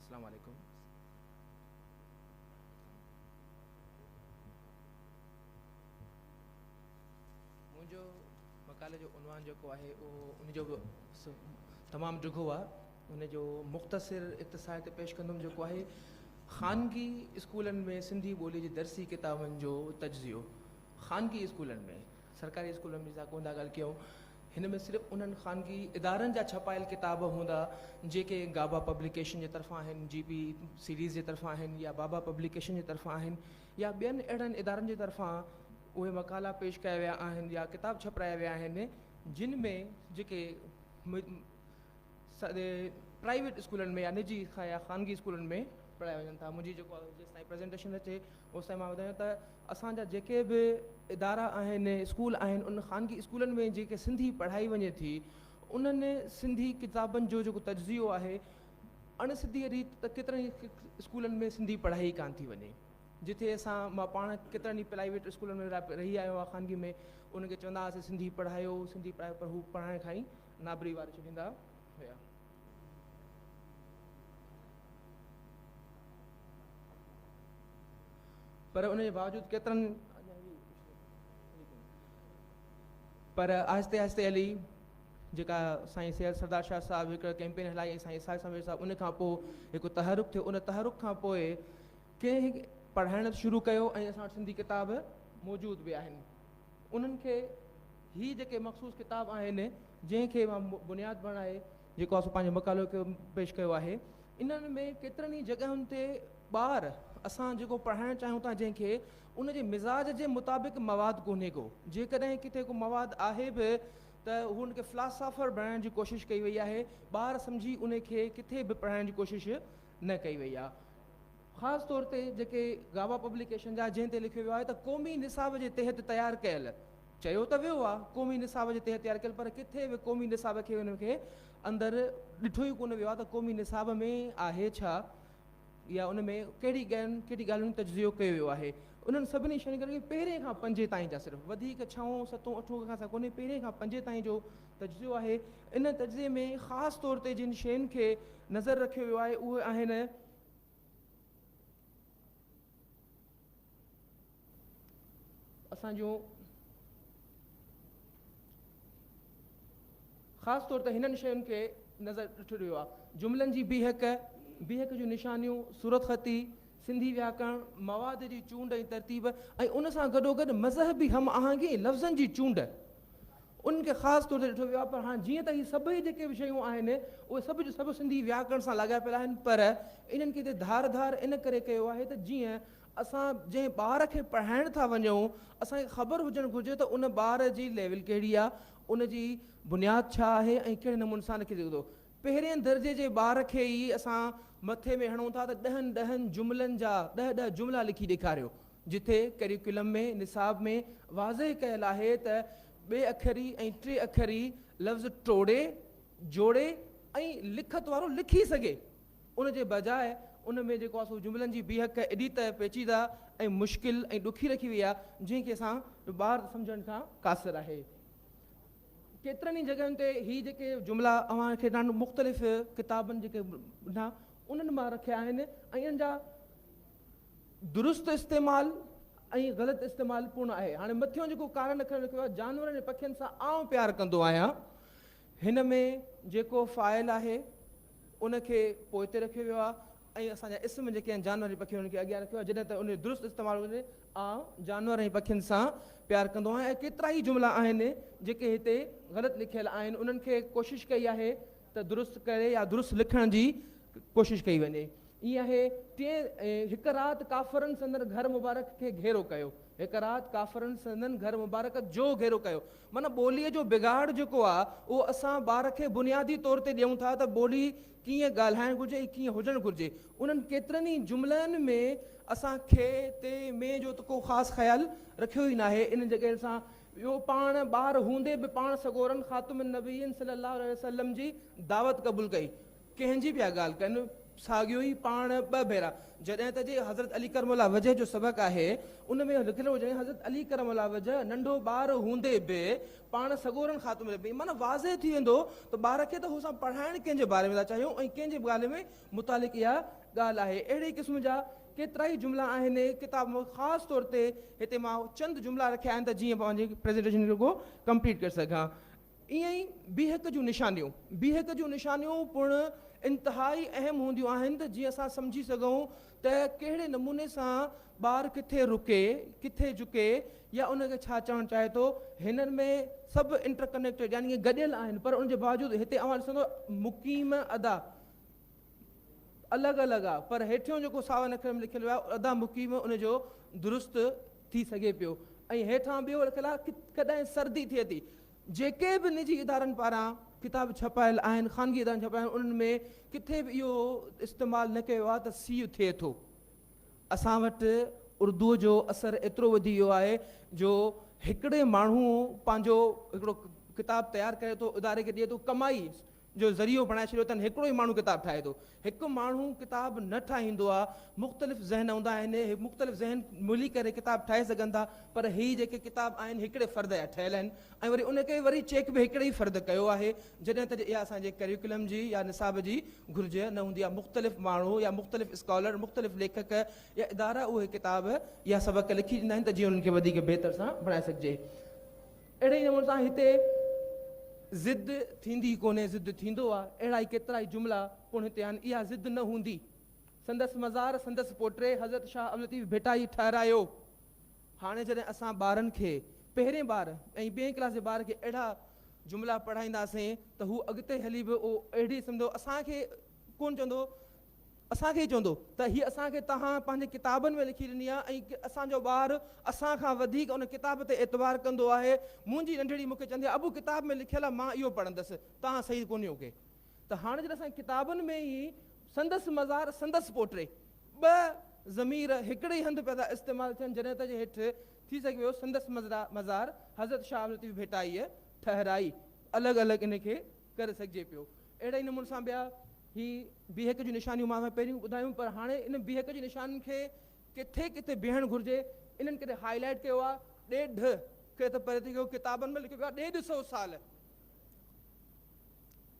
السلام عليڪم. منهنجو مقالي جو عنوان جيڪو آهي اهو ان جو به تمام ڊگهو آهي، ان جو مختصر اختصار تي پيش ڪندم، جيڪو آهي خانگي اسڪولن ۾ سنڌي ٻولي جي درسي ڪتابن جو تجزيو. خانگي اسڪولن ۾، سرڪاري اسڪولن ۾ اسان ڪونه ٿا ڳالهه ڪيون، هن ۾ صرف انهن خانگي ادارن جا ڇپايل ڪتاب هوندا جيڪي گابا پبليڪيشن جي طرفان آهن، جي پي سيريز جي طرفان آهن يا بابا پبليڪيشن جي طرفان آهن يا ٻين اهڙن ادارن جي طرفان اهي مقالا پيش ڪيا ويا آهن يا ڪتاب ڇپرايا ويا آهن، جن ۾ جيڪي پرائيويٽ اسڪولن ۾ يا نجي يا خانگي اسڪولن ۾ پڙهايا وڃن ٿا. منهنجي جيڪو جيستائين پريزنٽيشن اچي اوستائين مان ٻڌايان ته اسان جا جيڪي به ادارا آهن، اسڪول آهن، ان خانگي اسڪولن ۾ جيڪي سنڌي پڙهائي وڃي ٿي انهن سنڌي ڪتابن جو جيڪو تجزيو آهي، اڻ سڌيء ريت ته ڪيترن ئي اسڪولن ۾ سنڌي پڙهائي ڪانه ٿي وڃي. جتي اسان مان پاڻ ڪيترن ئي پرائيويٽ اسڪولن ۾ رهي آيو آهيان خانگي ۾، انهن کي چوندا هئاسين سنڌي پڙهايو سنڌي پڙهايو، پر هو پڙهائڻ کان ئي نابري واري ڇڏيندا هيا. پر ان جي باوجود ڪيترن، پر آهستي آهستي هلي جيڪا سائين سيد سردار شاهه صاحب هڪ ڪيمپين هلائي ۽ سائين اسحاق سمير صاحب، ان کان پوء هڪ تحرڪ ٿيو. ان تحرڪ کان پوء ڪنهن پڙهائڻ شروع ڪيو ۽ اسان وٽ سنڌي ڪتاب موجود به آهن. انهن کي هي جيڪي مخصوص ڪتاب آهن جنهن کي مان بنياد بڻائي جيڪو آهي سو پنهنجو مقالو پيش ڪيو آهي، انهن ۾ ڪيترن ئي جڳهن تي ٻار اسان جيڪو پڙهائڻ چاهيون ٿا جنهن کي، ان جي مزاج جي مطابق مواد ڪونهي ڪو. جيڪڏهن ڪٿي ڪو مواد آهي به ته هو ان کي فلاسافر بڻائڻ جي ڪوشش ڪئي وئي آهي، ٻار سمجهي ان کي ڪٿي به پڙهائڻ جي ڪوشش نه ڪئي وئي آهي. خاص طور تي جيڪي گابا پبليڪيشن جا، جنهن تي لکيو ويو آهي ته قومي نصاب جي تحت تيار ڪيل، چيو ته ويو آهي قومي نصاب جي تحت تيار ڪيل، پر ڪٿي به قومي نصاب کي ان کي اندر ڏٺو ئي ڪونه ويو آهي ته قومي نصاب ۾ آهي ڇا يا ان ۾ ڪهڙي ڪهڙي ڳالهين جو تجزيو ڪيو ويو آهي. انهن سڀني شين کي پهرين کان پنجين تائين جا، صرف وڌيڪ ڇهون ستون اٺون کان سان ڪونهي، پهرين کان پنجين تائين جو تجزيو آهي. ان تجزيي ۾ خاص طور تي جن شين کي نظر رکيو ويو آهي اهي آهن اسان جون خاص طور تي هنن شين کي نظر ڏٺو ويو آهي، جملن جي بيهڪ، بيهڪ جون نشانيون، صورتخطي، سنڌي وياڪرڻ، مواد جي چونڊ ۽ ترتيب ۽ ان سان گڏوگڏ مذهبي هم آهنگي ۽ لفظن جي چونڊ، انهن کي خاص طور تي ڏٺو ويو آهي. پر هاڻ جيئن ته هي سڀئي جيڪي به شيون آهن اهي سڀ جون سڀ سنڌي وياڪرڻ سان لاڳاپيل آهن، پر انهن کي هتي ڌار ڌار ان ڪري ڪيو آهي ته جيئن اسان جنهن ٻار کي پڙهائڻ ٿا وڃون اسان کي خبر هجڻ گهرجي ته ان ٻار جي ليول ڪهڙي آهي، ان جي بنياد ڇا آهي ۽ ڪهڙي نموني سان لکي سگهي ٿو. پهرين درجي جي ٻار کي ئي اسان مٿي ۾ هڻون ٿا ته ڏهن ڏهن جملن جا ڏهه ڏهه جملا لکي ڏيکاريو، جتي ڪريڪيولم ۾ نصاب ۾ واضح ڪيل آهي ته ٻي اکري ۽ ٽي اکري لفظ ٽوڙي، جوڙي ۽ لکت وارو لکي سگهي، ان جي بجاء ان ۾ جيڪو آهي سو جملن جي بيهڪ ايڏي ته پيچيده ۽ مشڪل ۽ ڏکي رکي وئي آهي، جنهن کي اسان جو ٻار سمجهڻ کان قاصر آهي. ڪيترن ئي جڳهين تي هي جيڪي جملا اوهان کي مختلف ڪتابن جيڪي ڏنا انهن مان رکيا آهن ۽ انهن جا درست استعمال ۽ غلط استعمال پڻ آهي. هاڻي مٿيون جيڪو ڪارن اکرن لکيو آهي، جانورن ۽ پکين سان آئون پيار ڪندو آهيان، هن ۾ جيڪو فاعل آهي ان کي پوئتي رکيو ويو آهي ۽ اسان جا اسم جيڪي آهن جانور ۽ پکي انهن کي اڳيان رکيو آهي، جڏهن ته ان جو درست استعمال هجي آئون جانور ۽ پکين سان پيار ڪندو آهيان. ۽ ڪيترا ئي جملا آهن جيڪي هتي غلط لکيل آهن، انهن کي ڪوشش ڪئي آهي ته درست ڪري يا درست لکڻ جي ڪوشش ڪئي وڃي. ائين آهي ٽئين، هڪ رات ڪافرن سندن گهر مبارڪ کي گهيرو ڪيو. هڪ رات ڪافرن سندن گهر مبارڪ جو گهيرو ڪيو. معنيٰ ٻوليء جو بگاڙ جيڪو آ اهو اسان ٻار کي بنيادي طور تي ڏيون ٿا ته ٻولي ڪيئن ڳالهائڻ گهرجي ۽ ڪيئن هجڻ گهرجي. انهن ڪيترن ئي جملن ۾ اسان کي، تي، ۾ جو ته ڪو خاص خيال رکيو ئي ناهي. انهن جڳهين سان ٻيو پاڻ ٻار هوندي به پاڻ سڳورن خاتم النبيين صلي الله عليه وسلم جي دعوت قبول ڪئي. ڪنهن جي پيا ڳالهه ڪن؟ ساڳيو ئي پاڻ ٻه ڀيرا جڏهن ته جي حضرت علي ڪرم الله وجه جو سبق آهي ان ۾ لکيل هجي حضرت علي ڪرم الله وجه ننڍو ٻار هوندي به پاڻ سڳورن خاتون ۾ معنيٰ واضح ٿي ويندو ته ٻار کي ته هو اسان پڙهائڻ ڪنهن جي باري ۾ ٿا چاهيون ۽ ڪنهن جي ڳالهه ۾ متعلق اها ڳالهه آهي. اهڙي قسم جا ڪيترائي جملا آهن ڪتاب ۾ خاص طور تي هتي مان چند جملا رکيا آهن ته جيئن پنهنجي پريزنٽيشن کي رڳو ڪمپليٽ ڪري سگهان. ائين ئي بيهڪ جون نشانيون، بيهڪ جون نشانيون پڻ انتهائي اهم هونديون آهن ته جيئن اسان سمجهي سگهون ته ڪهڙي نموني سان ٻار ڪٿي رڪي، ڪٿي جهڪي يا ان کي ڇا چوڻ چاهي ٿو. هنن ۾ سڀ انٽر ڪنيڪٽيڊ يعني گڏيل آهن پر ان جي باوجود هتي اوهان ڏسندو مقيم ادا الڳ الڳ آ پر هيٺيون جيڪو ساون اکرن ۾ لکيل آهي ادا مقيم ان جو درست ٿي سگهي پيو ۽ هيٺان ٻيو لکيل آهي ڪڏهن سردي ٿئي ٿي. جيڪي به نجي ادارن پاران ڪتاب ڇپايل آهن، خانگي ادارن ڇپايل آهن، انهن ۾ ڪٿي به اهو استعمال نه ڪيو آهي ته سيء ٿئي ٿو. اسان وٽ اردوء جو اثر ايترو وڌي ويو آهي جو هڪڙي ماڻهو پنهنجو هڪڙو ڪتاب تيار ڪري ٿو، اداري کي ڏئي ٿو، ڪمائي جو ذريعو بڻائي ڇڏيو اٿن، هڪڙو ئي ماڻهو ڪتاب ٺاهي ٿو. هڪ ماڻهو ڪتاب نه ٺاهيندو آهي، مختلف ذهن هوندا آهن، مختلف ذهن ملي ڪري ڪتاب ٺاهي سگهن ٿا، پر هي جيڪي ڪتاب آهن هڪڙي فرد جا ٺهيل آهن ۽ وري ان کي وري چيڪ به هڪڙي ئي فرد ڪيو آهي، جڏهن ته اها اسان جي ڪريڪولم جي يا نصاب جي گهرج نه هوندي آهي. مختلف ماڻهو يا مختلف اسڪالر، مختلف ليکڪ يا ادارا اهي ڪتاب يا سبق لکي ڏيندا آهن ته جيئن انهن کي وڌيڪ بهتر سان بڻائي سگهجي. اهڙي ئي نموني سان هتي ضد ٿيندي ڪونهي ضد ٿيندو آ اهڙا ئي ڪيترائي جملا پڻ هتي آهن. اها ضد نه هوندي. سندس مزار سندس پوٽي حضرت شاهه عبداللطيف ڀٽائي ٺهرايو. هاڻي جڏهن اسان ٻارن کي پهرين ٻار ۽ ٻئين ڪلاس جي ٻار کي اهڙا جملا پڙهائينداسين ته هو اڳتي هلي به اهو اهڙي سمجهو اسان کي ڪونه چوندو اسان کي ئي چوندو ته هيء اسان کي توهان پنهنجي ڪتابن ۾ لکي ڏني آهي ۽ اسان جو ٻار اسان کان وڌيڪ ان ڪتاب تي اعتبار ڪندو آهي. منهنجي ننڍڙي مون کي چوندي آهي ابو ڪتاب ۾ لکيل آهي مان اهو پڙهندس توهان صحيح ڪونهيو ڪي ته هاڻي جڏهن اسان ڪتابن ۾ ئي سندس مزار سندس پوٽي ٻه ضمير هڪڙي ئي هنڌ پيا ٿا استعمال ٿين جڏهن ته جي هيٺ ٿي سگهي پيو سندس مزار حضرت شاهه عبداللطيف ڀٽائيء ٺهرائي الڳ الڳ ان کي ڪري سگهجي پيو. اهڙي ئي نموني سان ٻيا هي بيهڪ جون نشانيون مان اوهان پهريون ٻڌايون پر هاڻي ان بيهڪ جي نشانين کي ڪٿي ڪٿي بيهڻ گهرجي انهن ڪٿي هائي لائيٽ ڪيو آهي ڏيڍ کي ته پري ٿي ويو ڪتابن ۾ لکيو ويو آهي ڏيڍ سئو سال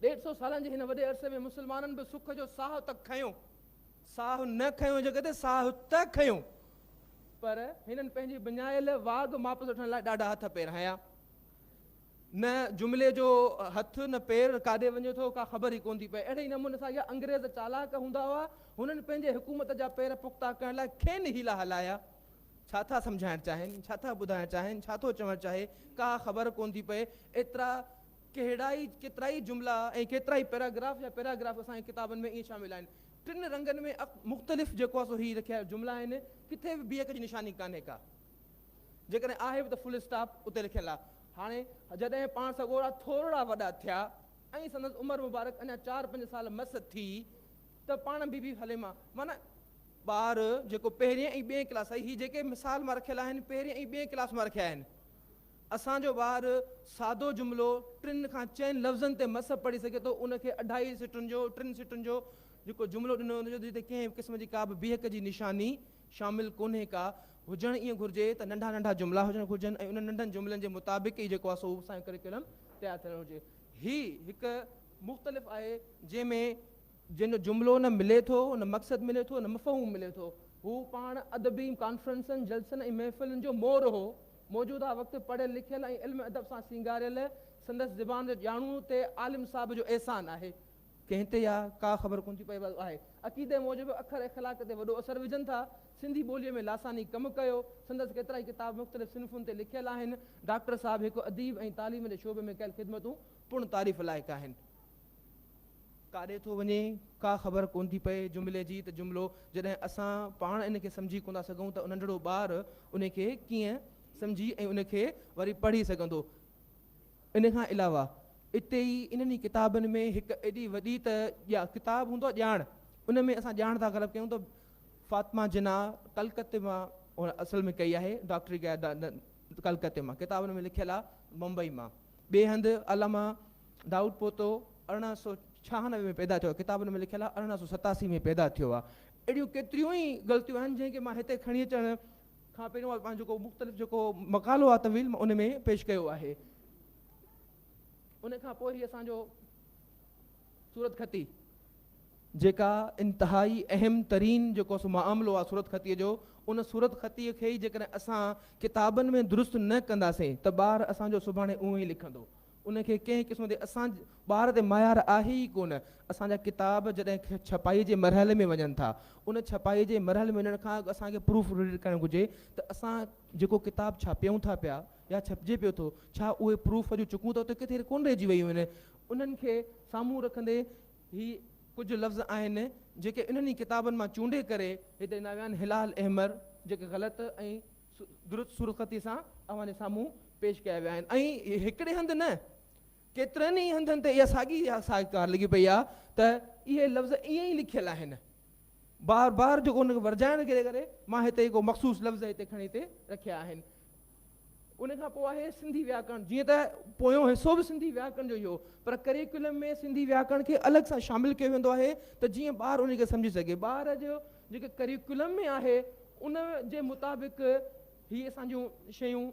ڏيڍ سئو سالن جي هن وڏي عرصي ۾ مسلمانن به سک جو ساهه ته کنيو ساهه نه کنيو جڳهه تي ساهه ته کنيو پر هنن پنهنجي وڃايل واڳ واپس وٺڻ لاء ڏاڍا هٿ پير هنيا. نه جملي جو هٿ نه پير ڪاڏي وڃي ٿو ڪا خبر ئي ڪونه ٿي پئي. اهڙي ئي نموني سان اها انگريز چالاڪ هوندا هئا. هنن پنهنجي حڪومت جا پير پختا ڪرڻ لاء کين حيلا هلايا. ڇا ٿا سمجهائڻ چاهين، ڇا ٿا ٻڌائڻ چاهين، ڇا ٿو چوڻ چاهي، ڪا خبر ڪونه ٿي پئي. ايترا ڪهڙائي ڪيترائي جملا ۽ ڪيترائي پيراگراف يا پيراگراف اسان جي ڪتابن ۾ ائين شامل آهن. ٽن رنگن ۾ مختلف جيڪو آهي سو هي رکيا جملا آهن. ڪٿي به بيهڪ جي نشاني ڪانهي ڪا. جيڪڏهن آهي به ته فل اسٽاپ اتي لکيل آهي. هاڻي جڏهن پاڻ سڳورا ٿورڙا وڏا ٿيا ۽ سندس عمر مبارڪ اڃا چار پنج سال مس ٿي ته پاڻ بي بي حليمه معنيٰ ٻار جيڪو پهرين ۽ ٻئين ڪلاس هي جيڪي مثال مان رکيل آهن پهرين ۽ ٻئين ڪلاس مان رکيا آهن. اسان جو ٻار سادو جملو ٽن کان چئن لفظن تي مس پڙهي سگهي ٿو ان کي اڍائي سٽن جو ٽن سٽن جو جيڪو جملو ڏنو ويندو جتي ڪنهن به قسم جي ڪا به بيهڪ جي نشاني شامل ڪونهي ڪا، هجڻ ائين گهرجي ته ننڍا ننڍا جملا هجڻ گهرجن ۽ انهن ننڍن جملن جي مطابق ئي جيڪو آهي سو اسان جو ڪريڪيولم تيار ٿيڻ گهرجي. هي هڪ مختلف آهي جنهن ۾ جنهن جو جملو نه ملي ٿو نه مقصد ملي ٿو نه مفهوم ملي ٿو. هو پاڻ ادبي ڪانفرنسن، جلسن ۽ محفلن جو مور هو. موجوده وقت پڙهيل لکيل ۽ علم ادب سان سينگاريل سندس زبان جو ڄاڻو تي عالم صاحب جو احسان آهي. ڪنهن تي يا ڪا خبر ڪونه ٿي پئي پر آهي. عقيدي موجب اکر اخلاق تي وڏو اثر وجهن ٿا. سنڌي ٻوليء ۾ لاثاني ڪم ڪيو. سندس ڪيترائي ڪتاب مختلف صنفن تي لکيل آهن. ڊاڪٽر صاحب هڪ اديب ۽ تعليم جي شعبي ۾ ڪيل خدمتون پڻ تعريف لائق آهن. ڪاڏي ٿو وڃي ڪا خبر ڪونه ٿي پئي جملي جي ته جملو جڏهن اسان پاڻ ان کي سمجهي ڪونه ٿا سگهون ته ننڍڙو ٻار ان کي ڪيئن سمجهي ۽ ان کي وري پڙهي سگهندو. ان کان علاوه اتي ئي انهن ئي ڪتابن ۾ هڪ ايڏي وڏي ته ڪتاب هوندو آهي ڄاڻ، ان ۾ اسان ڄاڻ ٿا غلط ڪيون ته فاطمه جناح ڪلڪتي مان اصل ۾ ڪئي آهي ڊاڪٽري ڪئي آهي ڪلڪتي مان، ڪتابن ۾ لکيل آهي ممبئي مان. ٻئي هنڌ علامه دائود پوتو ڇهانوي ۾ پيدا ٿيو آهي، ڪتابن ۾ لکيل آهي 1887 ۾ پيدا ٿيو آهي. اهڙيون ڪيتريون ئي غلطيون آهن جنهن کي مان هتي کڻي اچڻ کان پهريون مان پنهنجو جيڪو مختلف جيڪو مقالو آهي طويل مان ان ۾ پيش ڪيو آهي. ان کان پوء هي اسان جو صورتخطي جيڪا انتهائي اهم ترين جيڪو سو معاملو آهي صورتخطيء جو، ان صورتخطيء کي ئي جيڪڏهن اسان ڪتابن ۾ درست نه ڪنداسين ته ٻار اسان جو سڀاڻي اونئين ئي لکندو. ان کي ڪنهن قسم تي اسان ٻار تي معيار آهي ئي ڪونه. اسان جا ڪتاب جڏهن ڇپائيء جي مرحلي ۾ وڃن ٿا، ان ڇپائيء جي مرحلي ۾ وڃڻ کان اڳ اسان کي پروف ريڊ ڪرڻ گهرجي ته اسان جيڪو ڪتاب ڇاپيون ٿا پيا يا ڇپجي پيو ٿو، ڇا اهي پروف جون چڪون ته اتي ڪٿي ڪونه رهجي ويون آهن. انهن کي سامهون رکندي هي ڪجهه لفظ آهن جيڪي انهن ئي ڪتابن مان چونڊي ڪري هتي ڏنا ويا آهن، هلال احمر، جيڪي غلط ۽ درست صورتخطيء سان اوهان جي سامهون پيش ڪيا ويا آهن ۽ هڪڙي هنڌ نه ڪيترن ئي هنڌن تي اها ساڳي ساڳي ڪار لڳي پئي آهي ته اهي لفظ ائين ئي لکيل آهن. بار بار جيڪو ان کي ورجائڻ جي ڪري مان هتي هڪ مخصوص لفظ هتي کڻي هتي رکيا آهن. ان کان پوء آهي سنڌي وياڪرڻ، جيئن ته پويون حصو به سنڌي وياڪرڻ جو ئي هو پر ڪريڪيولم ۾ سنڌي وياڪرڻ کي الڳ سان شامل ڪيو ويندو آهي ته جيئن ٻار ان کي سمجهي سگهي. ٻار جو جيڪي ڪريڪيولم ۾ آهي ان جي مطابق هي اسان جون شيون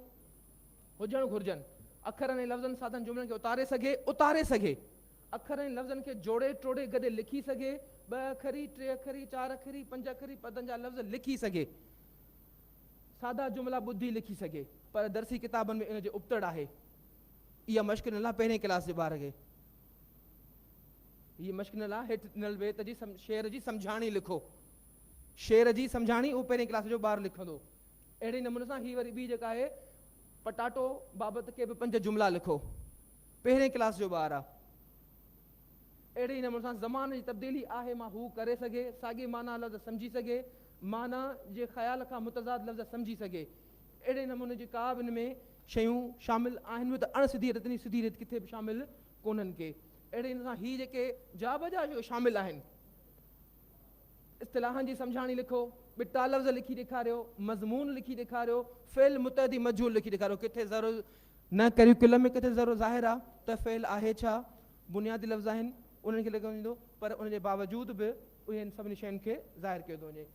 هجڻ گهرجن. اکرن ۽ لفظن سادن جملن کي اتاري سگهي، اتاري سگهي. اکرن ۽ لفظن کي جوڙي ٽوڙي گڏي لکي سگهي. ٻه اکري، ٽي اکري، چار اکري، پنج اکري پدن جا لفظ لکي سگهي. سادا جملا ٻڌي لکي سگهي. پر درسي ڪتابن ۾ ان جي ابتڙ آهي. اها مشق ڏنل آهي پهرين ڪلاس جي ٻار کي. هيء مشق ڏنل آهي هيٺ ڏنل بيت جي شعر جي سمجهاڻي لکو. شعر جي سمجهاڻي اهو پهرين ڪلاس جو ٻار لکندو. اهڙي نموني سان هي وري ٻي جيڪا آهي پٽاٽو بابت ڪي به پنج جملا لکو. پهرين ڪلاس جو ٻار آ. اهڙي نموني سان زمان جي تبديلي آهي مان هو ڪري سگهي، ساڳي معنيٰ لفظ سمجهي سگهي، معنيٰ جي خيال کان متضاد لفظ سمجهي سگهي. اهڙي نموني جي ڪا به ان ۾ شيون شامل آهن به ته اڻ سڌيء ريت ۽ سڌي ريت ڪٿي به شامل ڪونهن ڪي. اهڙي نموني سان هي جيڪي جابجا شامل آهن. اصطلاحن جي سمجهاڻي لکو، ٻٽا لفظ لکي ڏيکاريو، مضمون لکي ڏيکاريو، فعل متعدي مجهول لکي ڏيکاريو، ڪٿي ذرو نه ڪريڪيولم ۾ ڪٿي ذرو ظاهر آ ته فعل آهي ڇا، بنيادي لفظ آهن انهن کي لکيو ويندو پر ان جي باوجود به اهي ان سڀني شين کي ظاهر ڪيو ٿو وڃي.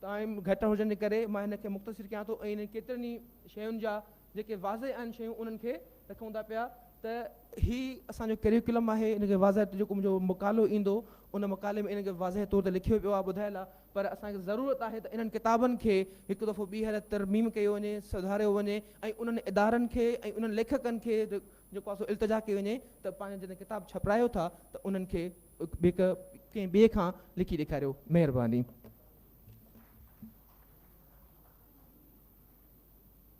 ٽائيم گهٽ هجڻ جي ڪري مان هن کي مختصر ڪيان ٿو ۽ انهن ڪيترن ئي شين جا جيڪي واضح آهن شيون انهن کي رکون ٿا پيا ته هي اسان جو ڪريڪيولم آهي ان کي واضح جيڪو منهنجو مقالو ايندو ان مقالي ۾ ان کي واضح طور تي لکيو پيو آهي ٻڌايل آهي پر اسان کي ضرورت آهي ته انهن ڪتابن کي هڪ دفعو ٻيهر ترميم ڪيو وڃي سڌاريو وڃي ۽ انهن ادارن کي ۽ انهن ليکڪن کي جيڪو آهي سو التجا ڪئي وڃي ته پنهنجا جڏهن ڪتاب ڇپرايو ٿا ته انهن کي هڪ ڪنهن ٻئي کان لکي ڏيکاريو مهرباني.